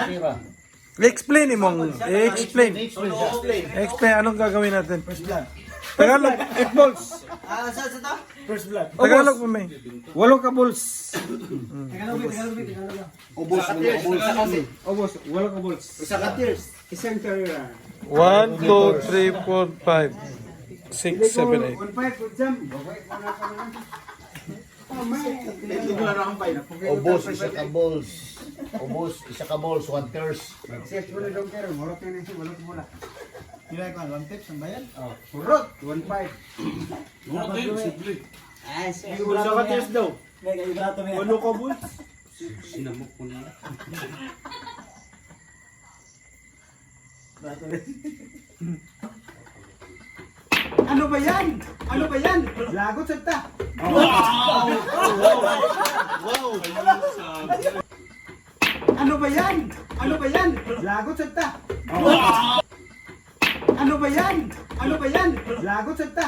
Tira. Explain imong, explain. Explain siya. Explain anong gagawin natin. Tagalog, 8 balls. Ah, sa sa to? First blood. Tagalog pa may. Walo ka balls. Ubos, ubos. Ubos, walo ka balls. Isa ka tears. Isang karera. 1, 2, 3, 4, 5, 6, 7, 8. 1-5, good jam. Okay, wala ka naman. Oh, man. Ubos, isa ka balls. Ubos, isa ka balls, one thirst. Six, wala dong kero. Murot na yun, wala wala. Pila ko one tips ang bayan? Oh, Murot, 1-5. Ah, sir. Isa ka tears daw. May kaibrato may. Walo ka balls. Sinamok ko na. Ano ba yan? Ano ba yan? Lagot sa ta. Ano ba yan? Ano ba yan? Lagot sa ta. Ano ba yan? Ano ba yan? Lagot sa ta.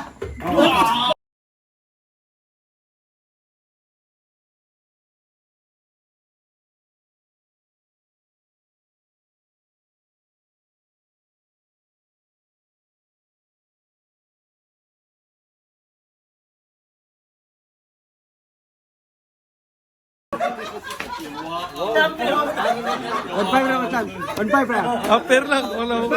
1-5 ra man. 1-5 ra. Ah, pair lang. Wala ko.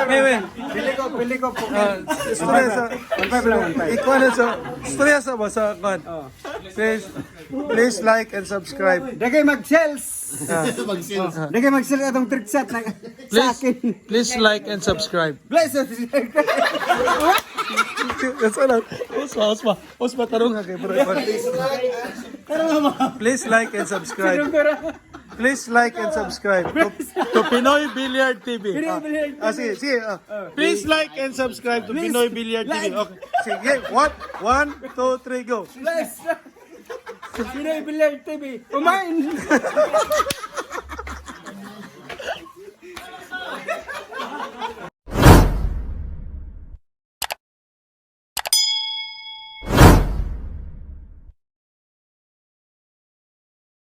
May, may. Pili ko, pili ko po. Ah, istorya sa... 1-5 lang, 1-5. Ikaw na sa... Istorya sa ba sa... Kwan? Please, please like and subscribe. Dagay mag-sales. Mag-sales. Dagay mag-sales atong trick shot na sa Please, akin. please like and subscribe. Bless us. That's all. Usma, usma. Usma, tarong ha kay bro. Please like and subscribe. Please like and subscribe to Pinoy Billiard TV. Pinoy Billiard Ah, sige, sige. Ah. Please like and subscribe to Pinoy Billiard TV. Okay. Sige, what? One, two, three, go. Bless. Pinoy Billiard TV. Kumain.